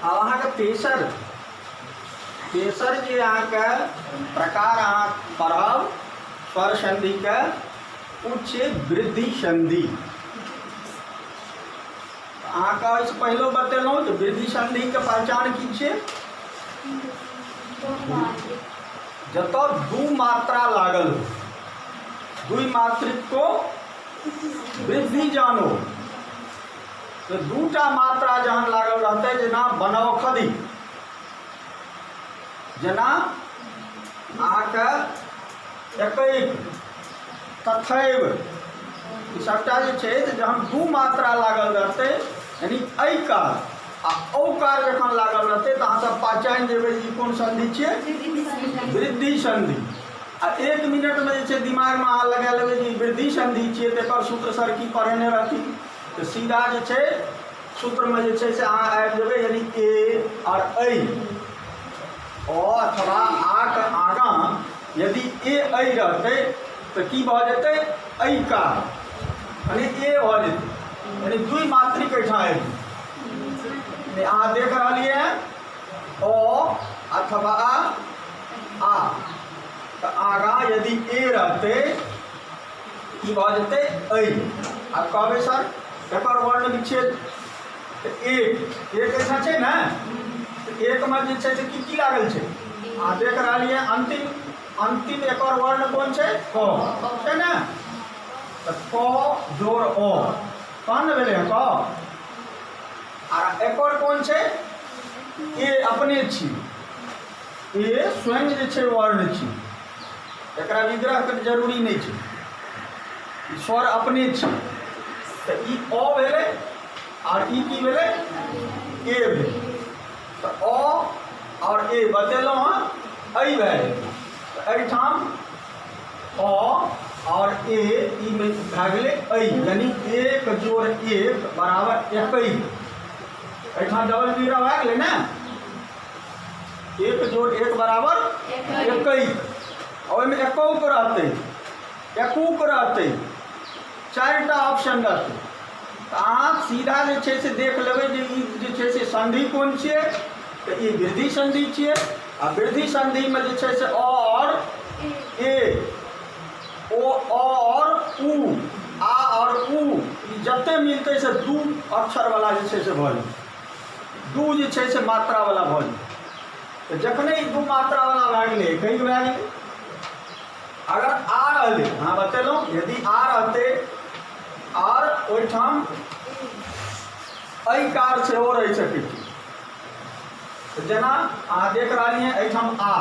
आब अहाँके तेसर तेसर जे अहाँके प्रकार अहाँ पढ़ब स्वर संधिके, ओ छियै वृद्धि संधि। अहाँके एहिसँ पहिलो बतेलहुँ जे वृद्धि संधिके पहचान की छियै। जतऽ दू मात्रा लागल हो, दुई मात्रिक को वृद्धि जानो, तऽ दूटा मात्रा जहन लागल रहतै, जेना बनौखदी, जेना अहाँके एकैक, तथैव, ई सभटा जे छै, तऽ जहन दू मात्रा लागल रहतै, यानी ऐकार आ औकार जखन लागल रहतै, तऽ अहाँसभ पहचानि जेबै जे ई कोन संधि छियै, वृद्धि संधि। आ एक मिनटमे जे छै दिमागमे अहाँ लगा लेबै जे ई वृद्धि संधि छियै, तऽ एकर सूत्र सर की पढ़ेने रहथिन? तऽ सीधा जे छै सूत्रमे जे छै से अहाँ आबि जेबै, यानी ए आओर ऐ, अ अथवा आ के आगाँ यदि ए ऐ रहतै तऽ की भऽ जेतै? ऐकार, यानी ए भऽ जेतै, यानी दुइ मात्रिक एहिठाम आबि जेतै। अहाँ देख रहलियै हँ, अ अथवा आ तऽ आगाँ यदि ए रहतै, की भऽ जेतै? ऐ। आब कहबै, सर, एकर वर्ण विच्छेद? तऽ एक एक एहिठाम छै ने, तऽ एकमे जे छै से की की लागल छै? अहाँ देख रहलियै, अंतिम अंतिम एकर वर्ण कोन छै? क छै ने? तऽ क जोड़ अ, तहन ने भेलै क। आ एकर कोन छै? ए अपने छी, ए स्वयं जे छै वर्ण छी, एकरा विग्रहके जरूरी नहि छै, ई स्वर अपने छी। तऽ ई अ भेलै आर ई की भेलै? ए भेलै। तऽ अ आओर ए बतेलहुँ हँ, ऐ भए गेलै। तऽ एहिठाम अ आओर ए ई भए गेलै ऐ, यानी एक जोड़ एक बराबर एकैस। एहिठाम डबल विग्रह भए गेलै ने? एक जोड़ एक बराबर 21। ओहिमे एकौक रहतै, एकूक रहतै, चारिटा ऑप्शन रहतै। तऽ अहाँ सीधा जे छै से देख लेबै जे ई जे छै से संधि कोन छियै। तऽ ई वृद्धि संधि छियै आ वृद्धि संधिमे जे छै से और ए, ओ और उ, आ और उ, ई जते मिलतै से दू अक्षर वाला जे छै से भऽ जेतै, दू जे छै से मात्रावला भऽ जेतै। तऽ जखने ई दू मात्रावला भए गेलै, एकैक भए गेलै। अगर आ रहलै, अहाँ बतेलहुँ, यदि आ रहतै आर ओहिठाम ऐकार सेहो रहि सकै छै। तऽ जेना अहाँ देख रहलियै, एहिठाम आ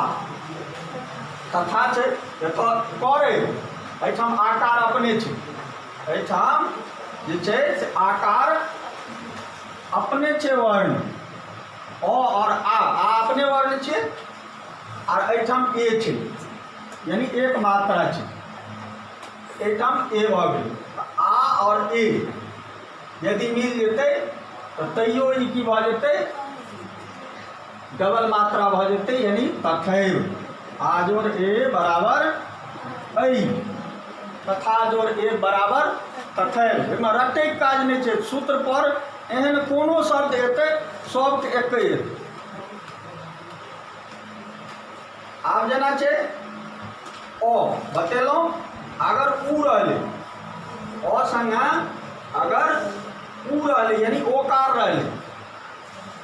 तथा छै, एतऽ करे एहिठाम आकार अपने छै। एहिठाम जे छै से आकार अपने छै वर्ण, अ आओर आ, आ अपने वर्ण छै आर एहिठाम ए छै, यानी एक मात्रा छै, एहिठाम ए भऽ गेलै। आ आओर ए यदि मिल जेतै तऽ तैयो ई की भऽ जेतै? डबल मात्रा भऽ जेतै, यानी तथैव। आ जोड़ ए बराबर ऐ, तथा जोड़ ए बराबर तथैव। एहिमे रटैके काज नहि छै। सूत्र पर एहन कोनो शब्द एतै, सबके एके एतै। आब जेना छै अ बतेलहुँ, अगर उ रहलै, अ सङ्गे अगर उ रहलै, यानी ओकार रहलै,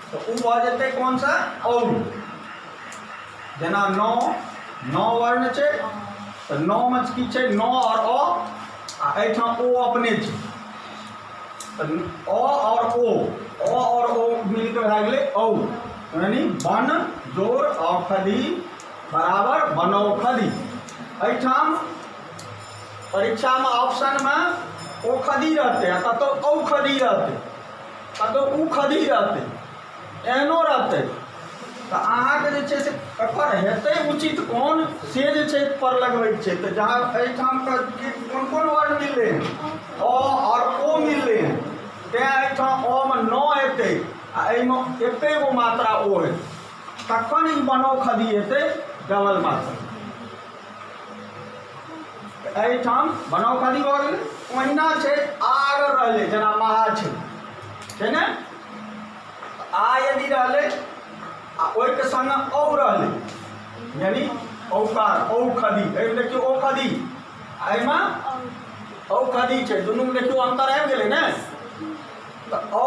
तऽ उ भऽ जेतै कोन सा? औ। जेना नौ, नौ वर्ण छै, तऽ नौमे की छै? नौ आओर अ, आ एहिठाम ओ अपने छै। तऽ अ आओर ओ, अ आओर ओ मिलके भए गेलै औ, यानी बन जोड़ औखधि बराबर बनौखधि। एहिठाम परीक्षामे ऑप्शनमे औखधि रहतै आ कतहु औखधि रहतै, कतहु उखधि रहतै, एहनो रहतै। तऽ अहाँके जे छै से एकर हेतै उचित कोन, से जे छै पर लगबैके छै। तऽ जहाँ एहिठामके कोन कोन वर्ण मिललै हँ? अ आओर ओ मिललै हँ, तेँ एहिठाम अ मे न हेतै आ एहिमे एके गो मात्रा ओ हेतै, तखन ई बनौखधि हेतै डबल मात्रा। एहिठाम बनौखधि भऽ गेलै। ओहिना छै आ अगर रहलै, जेना महा छै, छै ने? आ आ यदि रहलै आ ओहिके संग औ रहलै, यानी औकार औखदी, एहिमे देखियौ औखदी, एहिमे औखदी छै, दुनूमे देखियौ अन्तर आबि गेलै ने। तऽ औ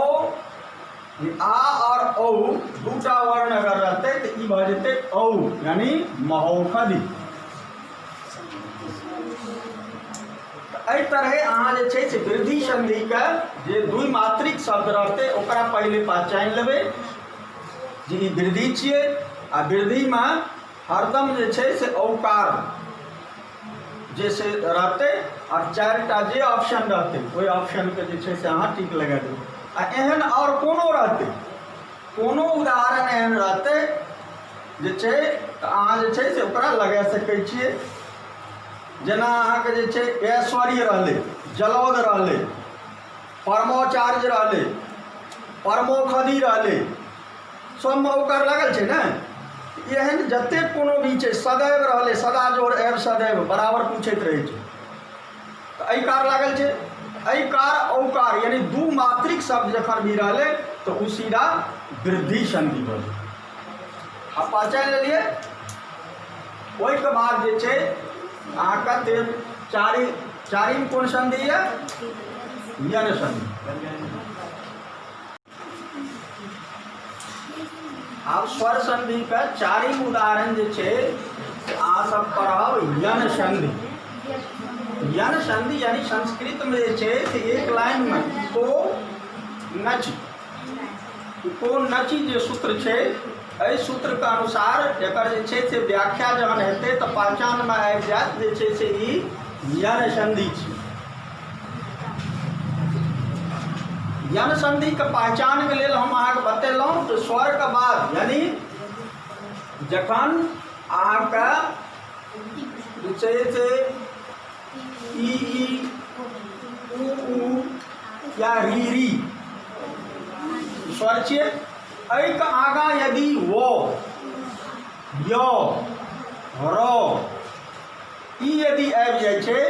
आ आओर औ दूटा वर्ण अगर रहतै तऽ ई भऽ जेतै औ, यानी महौखदी। एहि तरहे अहाँ जे छै से वृद्धि सन्धिके जे दुइ मात्रिक शब्द रहतै ओकरा पहिले पहचानि लेबै जे ई वृद्धि छियै, आ वृद्धिमे हरदम जे छै से औकार जे से रहतै, आओर चारिटा जे ऑप्शन रहतै ओहि ऑप्शनके जे छै से अहाँ टिक लगा देबै। आ एहन आओर कोनो रहतै, कोनो उदाहरण एहन रहतै जे छै तऽ अहाँ जे छै से ओकरा लगा सकै छियै। जेना अहाँके जे छै ऐश्वर्य रहलै, जलौद रहलै, परमोचार्य रहलै, परमोखदी रहलै, सबमे ओकर लागल छै ने। एहन जतेक कोनो भी छै, सदैव रहलै, सदा जोर एव सदैव बराबर पूछैत रहै छै, तऽ एहि कार लागल छै, एहि कार औकार, यानी दू मात्रिक शब्द जखन भी रहलै तऽ ओ सीधा वृद्धि सन्धि भऽ गेलै। आ पहचानि लेलियै। ओहिके बाद जे छै अहाँके चारि चारिम कोन सन्धि यऽ? यन सन्धि। आब स्वर संधि के चारिम उदाहरण जे छै से अहाँ सब पढ़ब यन संधि। यन संधि यानी संस्कृत में जे छै से एक लाइन में को नच, को नची जे सूत्र छै, एहि सूत्र के अनुसार एकर जे छै से व्याख्या जहन हेतै तऽ पहचान में आबि जायत जे छै से ई यन संधि छै। यन संधिके पहचानके लेल हम अहाँके बतेलहुँ तऽ स्वरके बाद यानी जखन अहाँके जे छै से ई ई उ उ या री री स्वर छियै, एहिके आगाँ यदि व य र ई यदि आबि जाइ छै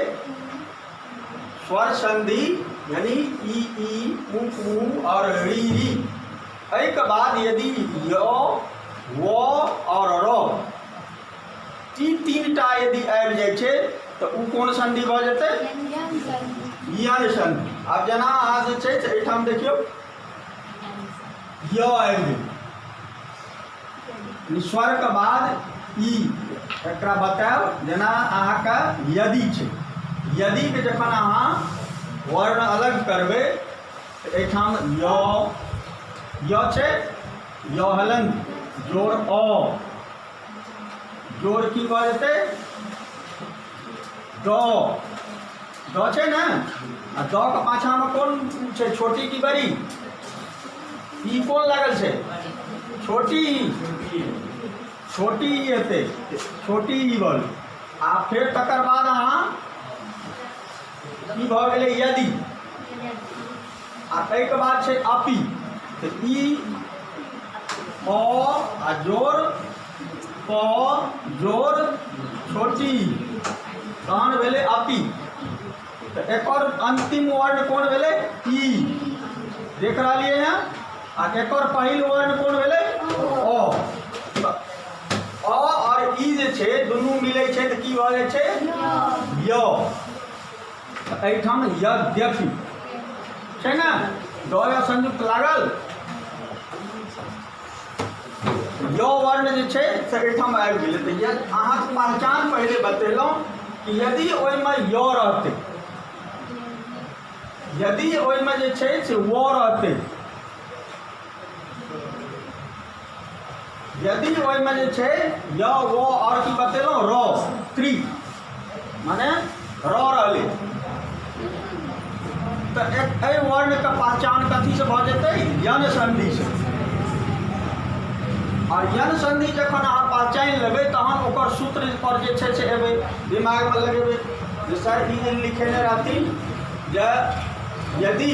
स्वर संधि यानी ई ई उ उ और री री, एहिके बाद यदि य व और र ई तीन टा यदि आबि जाइ छै तऽ ओ कोन संधि भऽ जेतै? यन संधि। आब जेना अहाँ जे छै से एहिठाम देखियौ य आबि गेल स्वरके बाद ई, एकरा बतायब जेना अहाँके यदि छै, यदिके जखन अहाँ वर्ण अलग करबै तऽ एहिठाम य य छै, य हलंत जोड़ अ जोड़ की भऽ जेतै? द, द छै ने, आ द के पाछामे कोन छै? छोटी की बड़ी? ई कोन लागल छै? छोटी, छोटी ई हेतै, छोटी ई भऽ गेलै। आ फेर तकर बाद अहाँ ई भऽ गेलै यदि, आ ताहिके बाद छै अपि, तऽ ई अ आ जोड़ प जोड़ छोटी, तहन भेलै अपि। तऽ एकर अंतिम वर्ण कोन भेलै? ई देख रहलियै हँ। आ एकर पहिल वर्ण कोन भेलै? अ। अ आओर ई जे छै दुनू मिलै छै तऽ की भऽ जाइ छै? य। तऽ एहिठाम यद्यपि छै ने, द या संयुक्त लागल य वर्ण जे छै से एहिठाम आबि गेलै। तऽ अहाँके पहचान पहिले बतेलहुँ कि यदि ओहिमे य रहतै, यदि ओहिमे जे छै से व रहतै, यदि ओहिमे जे छै य व आओर की बतेलहुँ र त्रि माने र रहलै, तऽ एहि वर्णके पहचान कथीसँ भऽ जेतै? यन सन्धिसँ। आओर यन सन्धि जखन अहाँ पहचानि लेबै तहन ओकर सूत्र पर जे छै से एबै, दिमागमे लगेबै जे सर ई जे लिखेने रहथिन जे यदि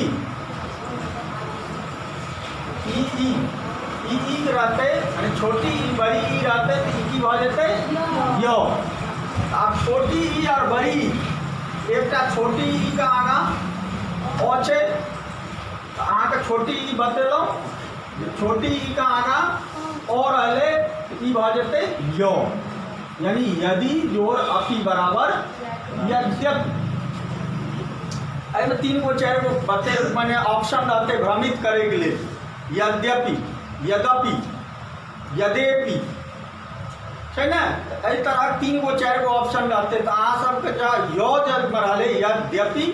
ई ई ई ई रहतै यानी छोटी ई बड़ी ई रहतै तऽ ई की भऽ जेतै? य। आब छोटी ई आओर बड़ी ई, एकटा छोटी ई के आगाँ अ छै, तऽ अहाँके छोटी ई बतेलहुँ, जे छोटी ई के आगाँ अ रहलै तऽ ई भऽ जेतै य, यानी यदि जोड़ अपि बराबर यद्यपि। एहिमे 3 गो 4 गो बते माने ऑप्शन रहतै भ्रमित करैके लेल, यद्यपि, यद्यपि, यद्यपि छै ने। एहि तरहक 3 गो 4 गो ऑप्शन रहतै, तऽ अहाँ सबके जँ य जब रहलै यद्यपि,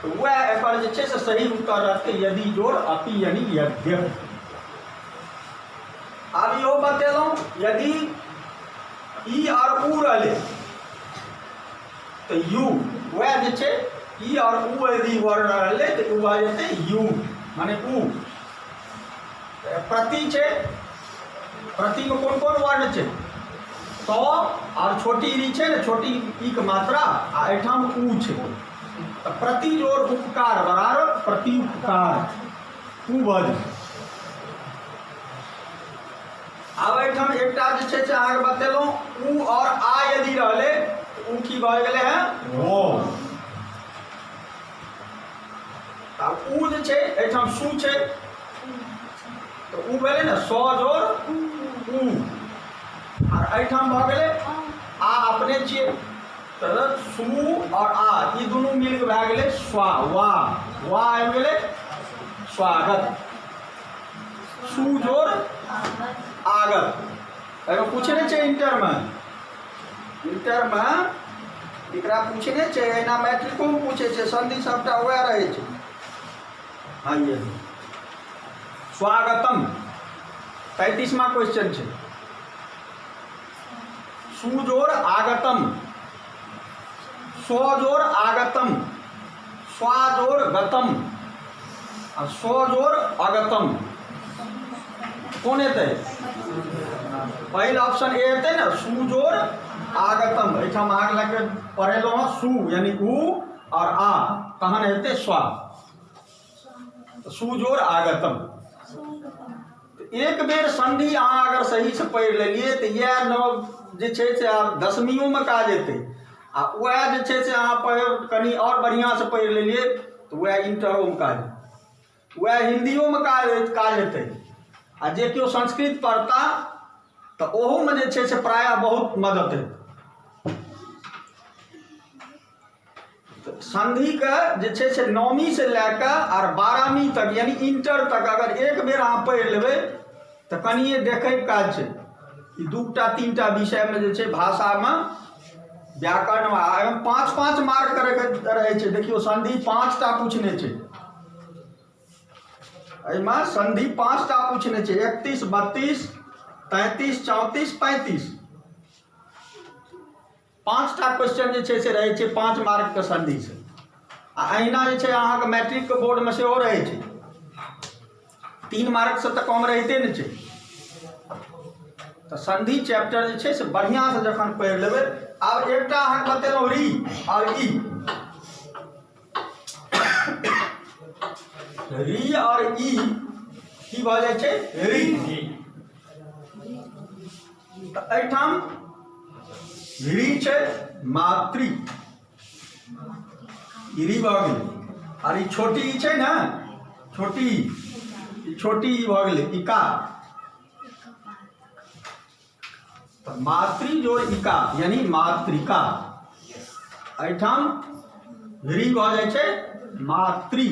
तऽ वएह एकर जे छै से सही उत्तर रहतै, यदि जोड़ अपि यानी यद्यपि। आब इहो बतेलहुँ, यदि ई आर उ रहलै तऽ यू, वएह जे छै ई आओर उ यदि वर्ण रहलै तऽ उ भऽ जेतै यू, माने उ। प्रति छै, प्रतिमे कोन कोन वर्ण छै? त आओर छोटी री छै ने, छोटी ई के मात्रा, आ एहिठाम उ छै। तऽ प्रति जोड़ उपकार बराबर प्रति उपकार, उ भऽ जेतै। आब एहिठाम एकटा जे छै से अहाँके बतेलहुँ, उ आओर आ यदि रहलै तऽ उ की भऽ गेलै हँ? वो। आब उ जे छै, एहिठाम सु छै, तऽ उ भेलै ने स जोड़ उ। आर एहिठाम भऽ गेलै आ अपने छियै, तऽ सु आओर आ ई दुनू मिल कऽ भए गेलै स्वा, वा, वा आबि गेलै स्वागत। सुजोर आगत एहिमे पूछने छै इंटरमे, इंटरमे एकरा पूछने छै, एहिना मैट्रिकोमे पूछै छै। संधि सबटा वएह रहै छै। हाँ, ये स्वागतम 33वां क्वेश्चन छै। सुजोर आगतम, स्वजोर आगतम, स्वाजोर गतम आ स्वजोर अगतम, कोन हेतै? पहिल ऑप्शन ए हेतै ने, सुजोर आगतम। एहिठाम अहाँके लए कऽ पढ़ेलहुँ हँ, सु यानी उ आओर आ, तहन हेतै स्वा, सुजोर आगतम। एक बेर संधि अहाँ अगर सहीसँ पढ़ि लेलियै तऽ इएह नव जे छै से आब दसमियोमे काज एतै, आ उएह जे छै से अहाँ पढ़ कनि आओर बढ़िआँसँ पढ़ि लेलियै तऽ उएह इंटरोमे काज, उएह हिन्दियोमे काज काज हेतै। आ जे केओ संस्कृत पढ़ता तऽ ओहूमे जे छै से प्रायः बहुत मदद हेतै। सन्धिके जे छै से नौमीसँ लए कऽ आर 12वीं तक यानी इंटर तक अगर एक बेर अहाँ पढ़ि लेबै तऽ कनिए देखैके काज छै। ई 2टा 3टा विषयमे जे छै भाषामे, व्याकरणमे, आ एहिमे 5 5 मार्क करैके रहै छै। देखियौ, सन्धि 5टा पूछने छै एहिमे, सन्धि 5टा पूछने छै, 31, 32, 33, 34, 35। 5टा क्वेश्चन जे छै से रहै छै 5 मार्कके सन्धिसँ। आ अहिना जे छै अहाँके मैट्रिकके बोर्डमे सेहो रहै छै, 3 मार्कसँ तऽ कम रहिते नहि छै। तऽ सन्धि चैप्टर जे छै से बढ़िआँसँ जखन पढ़ि लेबै। आब एकटा अहाँके बतेलहुँ री आओर ई, री आओर ई की भऽ जाइ छै? री। तऽ एहिठाम री छै मातृ, ई री भऽ गेलै। आर ई छोटी ई छै ने, छोटी ई, छोटी ई भऽ गेलै इका। तऽ मातृ जोड़ इका यानी मातृका। एहिठाम री भऽ जाइ छै मातृ,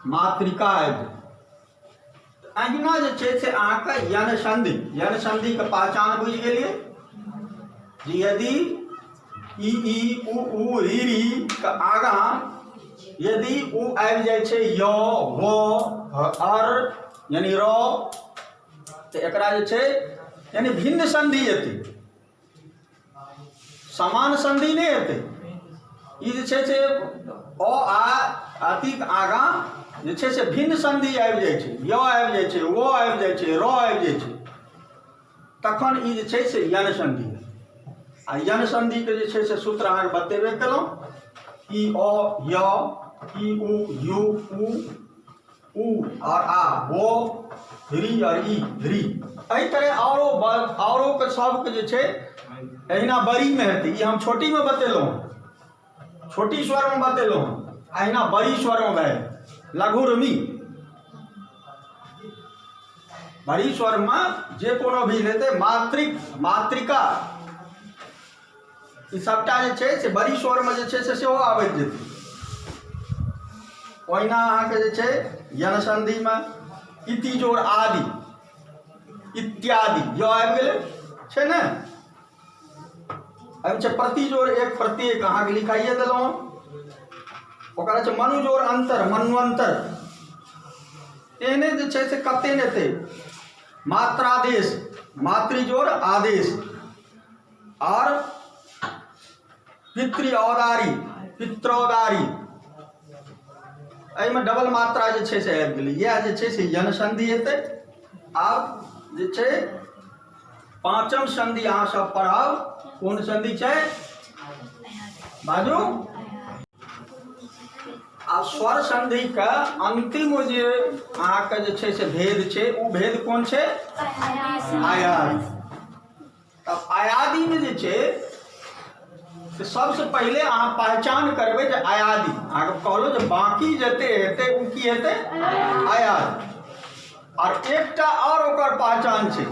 मातृका आबि गेल। अहिना जे छै से अहाँके यन संधि, यन संधिके पहचान बुझि गेलियै जे यदि ई ई उ ऊ री री के आगाँ यदि उ आबि जाइ छै य, व, अर यानी र, तऽ एकरा जे छै यानी भिन्न संधि एतै, समान संधि नहि हेतै। ई जे छै से अ आ अतिक आगाँ जे छै से भिन्न संधि आबि जाइ छै, य आबि जाइ छै, व आबि जाइ छै, र आबि जाइ छै, तखन ई जे छै से यन संधि। आ यन संधिके जे छै से सूत्र अहाँके बतेबे केलहुँ, ई अ य, ई उ यू, उ उ और आ वो, री और ई री। एहि तरह औरो औरो के सबके जे छै एहिना बड़ीमे हेतै। ई हम छोटीमे बतेलहुँ, छोटी स्वरमे बतेलहुँ, अहिना बड़ी स्वरमे भए लघुरमी। भरी स्वरमे जे कोनो भी हेतै, मातृक, मातृका, ई सभटा जे छै से बड़ी स्वरमे जे छै से सेहो आबैत जेतै। ओहिना अहाँके जे छै यण सन्धिमे इति जोड़ आदि, इत्यादि, य आबि गेलै, छै ने? एहिमे छै प्रति जोड़ एक, प्रत्येक, अहाँके लिखाइए देलहुँ। ओकरा छै मनु जोड़ अन्तर, मन्वन्तर। एहने जे छै से कते ने एतै। मात्रादेश, मातृजोड़ आदेश, आओर पितृ औदारी, पित्रौदारी, एहिमे डबल मात्रा जे छै से आबि गेलै। इएह जे छै से यण सन्धि हेतै। आब जे छै पाँचम सन्धि अहाँ सब पढ़ब। कोन सन्धि छै, बाजू। आ स्वर सन्धिके अंतिम जे अहाँके जे छै से भेद छै, ओ भेद कोन छै? आयादि। तब आयादिमे जे छै से सबसँ पहिले अहाँ पहचान करबै जे आयादि। अहाँके कहलहुँ जे बाँकी जते हेतै ओ की हेतै? आयादि। आओर एकटा आओर ओकर पहचान छै,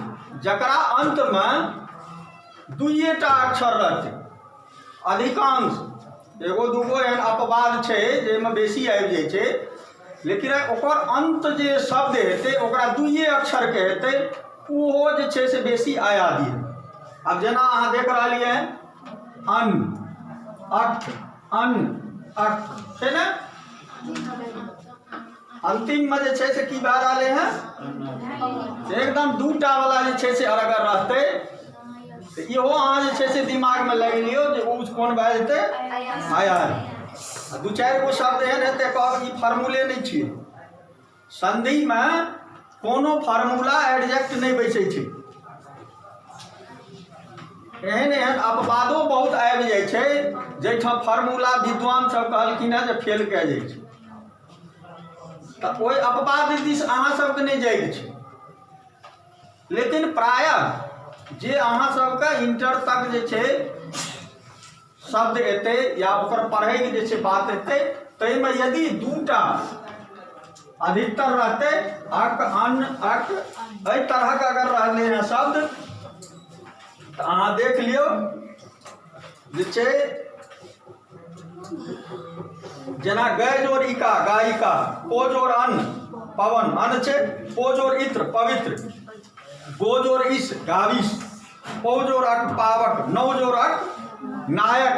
जकरा अन्तमे दुइएटा अक्षर रहतै अधिकांश। एगो दूगो एहन अपवाद छै जाहिमे बेसी आबि जाइ छै, लेकिन ओकर अन्त जे शब्द हेतै ओकरा दुइए अक्षरके हेतै, ओहो जे छै से बेसी आयादी हेतै। आब जेना अहाँ देख रहलियै, अन, अख, अन, अख छै ने? अंतिममे जे छै से की भए रहलै हँ? एकदम दूटा वाला जे छै से अगर रहतै तऽ इहो अहाँ जे छै से दिमागमे लागि लियौ जे ओ कोन भए जेतै? आया। आ दू चारि गो शब्द एहन हेतै, कहब ई फार्मूले नहि छियै। संधिमे कोनो फार्मूला एडजस्ट नहि बैसै छै। एहन एहन अपवादो बहुत आबि जाइ छै जाहिठाम फार्मूला विद्वान सब कहलखिन हेँ जे फेल कए जाइ छै। तऽ ओहि अपवाद दिस अहाँ सबके नहि जाइके छै, लेकिन प्रायः जे अहाँ सबके इंटर तक जे छै शब्द एतै या ओकर पढ़ैके जे छै बात एतै, ताहिमे यदि दूटा अधिकतर रहतै, अक, अन्न, अक, एहि तरहक अगर रहलै हँ शब्द, तऽ अहाँ देख लियौ जे छै जेना गय जोड़ इका, गायिका, पो जोड़ अन्न, पवन, अन्न छै, पो जोड़ इत्र, पवित्र, गो जोड़ इस, गाविस, पौ जोड़ अक, पावक, नौ जोड़ अक, नायक।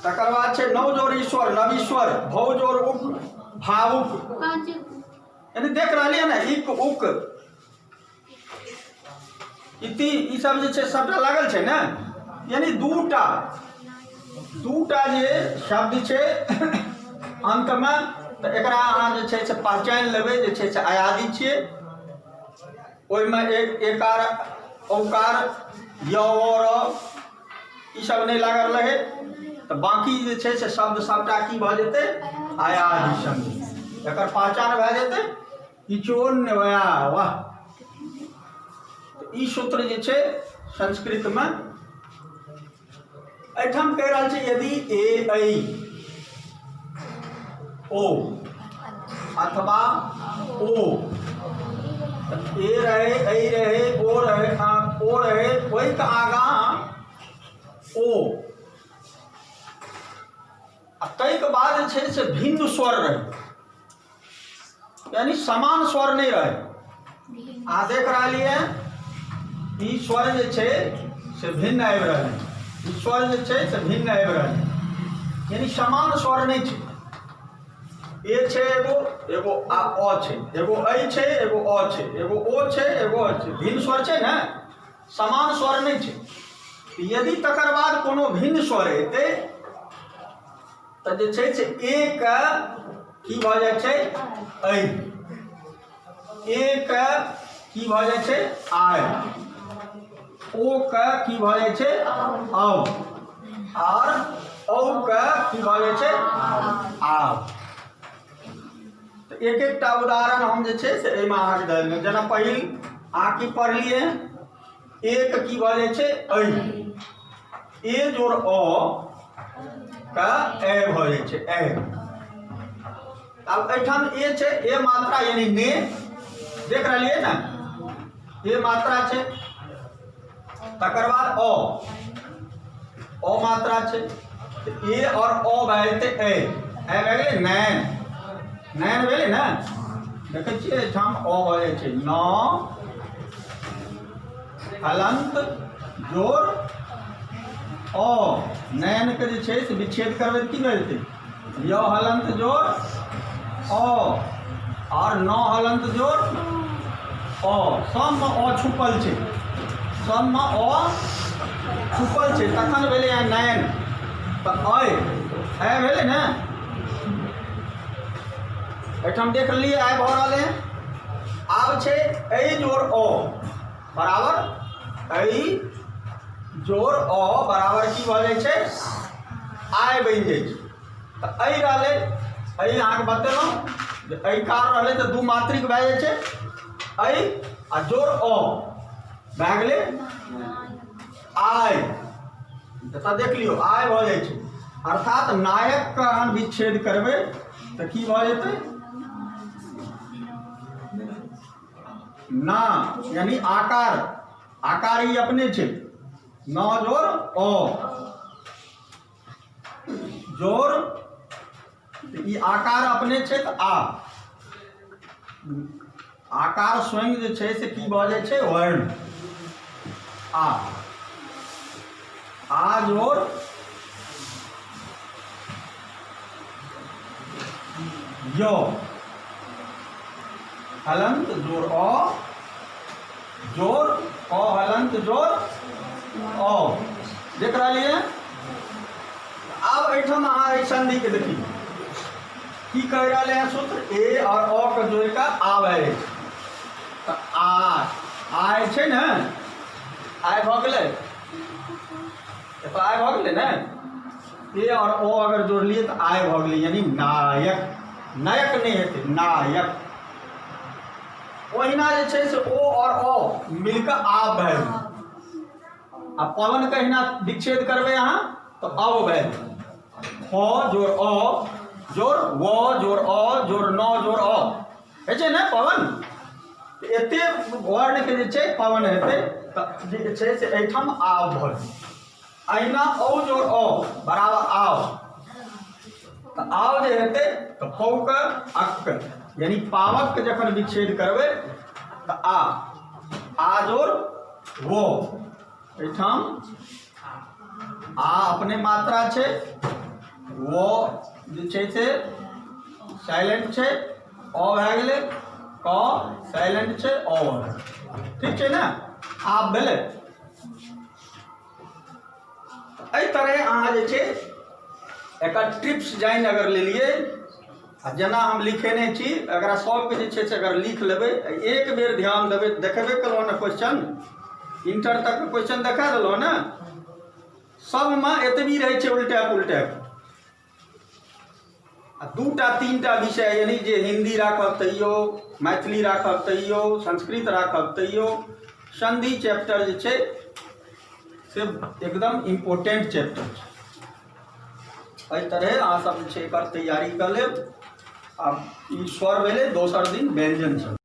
तकर बाद छै नौ जोड़ ईश्वर, नवीश्वर, भौ जोड़ उक, भावुक। यानी देख रहलियै ने, इक, उक, इति, ई सब जे छै सबटा लागल छै ने? यानी दूटा दूटा जे शब्द छै अन्तमे, तऽ एकरा अहाँ जे छै से पहचानि लेबै जे छै से आयादी छियै। ओहिमे एक एकार, औकार, य, व, र ई सब नहि लागल रहै, तऽ बाँकी जे छै से शब्द सबटा की भऽ जेतै? आयादी शब्द। एकर पहचान भए जेतै इचोन्वया। वाह, ई सूत्र जे छै संस्कृतमे एहिठाम कहि रहल छै, यदि ए, ऐ, ओ अथवा ओ, ए रहे, ऐ रहे, ओ रहे, ओ रहे, ओहिके आगाँ ओ आ ताहिके बाद जे छै से भिन्न स्वर रहै, यानी समान स्वर नहि रहै। अहाँ देख रहलियै, ई स्वर जे छै से भिन्न आबि रहल, ई स्वर जे छै से भिन्न आबि रहल, यानी समान स्वर नहि छै। ए छै एगो, एगो आ अ छै, एगो ऐ छै, एगो अ छै, एगो ओ छै, एगो अ छै, भिन्न स्वर छै ने, समान स्वर नहि छै। यदि तकर बाद कोनो भिन्न स्वर एतै तऽ जे छै से ए के की भऽ जाइ छै? ऐ। ए के की भऽ जाइ छै? आइ। ओ के की भऽ जाइ छै? औ। आर औ के की भऽ जाइ छै? आब तऽ एक एकटा उदाहरण हम जे छै से एहिमे अहाँके दऽ देलहुँ। जेना पहिल अहाँ की पढ़लियै? एक की भऽ जाइ छै? ऐ। ए जोड़ अ का ए भऽ जाइ छै, ए। आब एहिठाम ए छै, ए मात्रा यानी ने, देख रहलियै ने, ए मात्रा छै। तकर बाद अ, अ मात्रा छै, ए और अ भए जेतै ए, ए भए गेलै नैन, नैन भेलै ने। देखै छियै एहिठाम अ भऽ जाइ छै न हलंत जोर अ, नैन के जे छै से विच्छेद करबै तऽ की भए जेतै? य हलंत जोर अ और न हलंत जोर अ, सबमे अ छुपल छै, सबमे अ छुपल छै, तखन भेलै यहाँ नैन। तऽ ऐ ऐ भेलै ने, एहिठाम देख लेलियै आइ भऽ रहल है। आब छै ऐ जोर अ बराबर, ऐ जोर अ बराबर की भऽ जाइ छै? आय बनि जाइ छै। तऽ ऐ रहलै, ऐ अहाँके बतेलहुँ जे ऐ कार रहलै तऽ दू मात्रिक भए जाइ छै, ऐ आ जोर अ भए गेलै आय। एतऽ देख लियौ आय भऽ जाइ छै, अर्थात नायकके अहाँ विच्छेद करबै तऽ की भऽ जेतै? ना, यानी आकार, आकार ई अपने छै, न जोर अ जोर, ई आकार अपने छै तऽ आ आकार स्वयं जे छै से की भऽ जाइ छै? वर्ण। आ आ जोर य हलंत जोर अ जोर अ हलंत जोर अ, देख रहलियै। आब एहिठाम अहाँ एहि संधि के देखी की कहि रहलै हँ सूत्र, ए और अ के जोड़ि कऽ आ भए जाइ छै। तऽ आ आय छै ने, आय भऽ गेलै, एतऽ आय भऽ गेलै ने, ए और ओ अगर जोड़लियै तऽ आय भऽ गेलै, यानी नायक, नायक नहि हेतै नायक। ओहिना जे छै से ओ और अ मिल कऽ आ भए गेलै। आ पवन के अहिना विच्छेद करबै अहाँ तऽ अव भए गेलै, ख जोड़ अ जोड़ व जोड़ अ जोड़ न जोड़ अ, होइ छै ने पवन। एते वर्ण के जे छै पवन हेतै तऽ जे छै से एहिठाम आव भऽ गेलै। अहिना औ जोड़ अ बराबर आव, तऽ आव जे हेतै तऽ पौ के अक यानी पावक के जखन विच्छेद करबै तऽ आ, आ जोड़ वो, एहिठाम आ अपने मात्रा छै, वो जे छै से साइलेंट छै, अ भए गेलै, क साइलेंट छै, अ ठीक छै ने, आब भेलै। एहि तरहे अहाँ जे छै एकर टिप्स जानि अगर लेलियै आ जेना हम लिखेने छी एकरा सबके जे छै से अगर लिख लेबै, एक बेर ध्यान देबै, देखेबे केलहुँ ने क्वेश्चन, इंटर तक क्वेश्चन देखा देलहुँ ने, सबमे एतबी रहै छै उल्टा पुल्टा। आ दूटा तीनटा विषय यानी जे हिंदी राखब तैयो, मैथिली राखब तैयो, संस्कृत राखब तैयो, संधि चैप्टर जे छै से एकदम इम्पोर्टेंट चैप्टर छै। एहि तरहे अहाँ सब जे छै एकर तैयारी कऽ लेब। आब ई स्वर भेलै, दोसर दिन व्यंजन सब।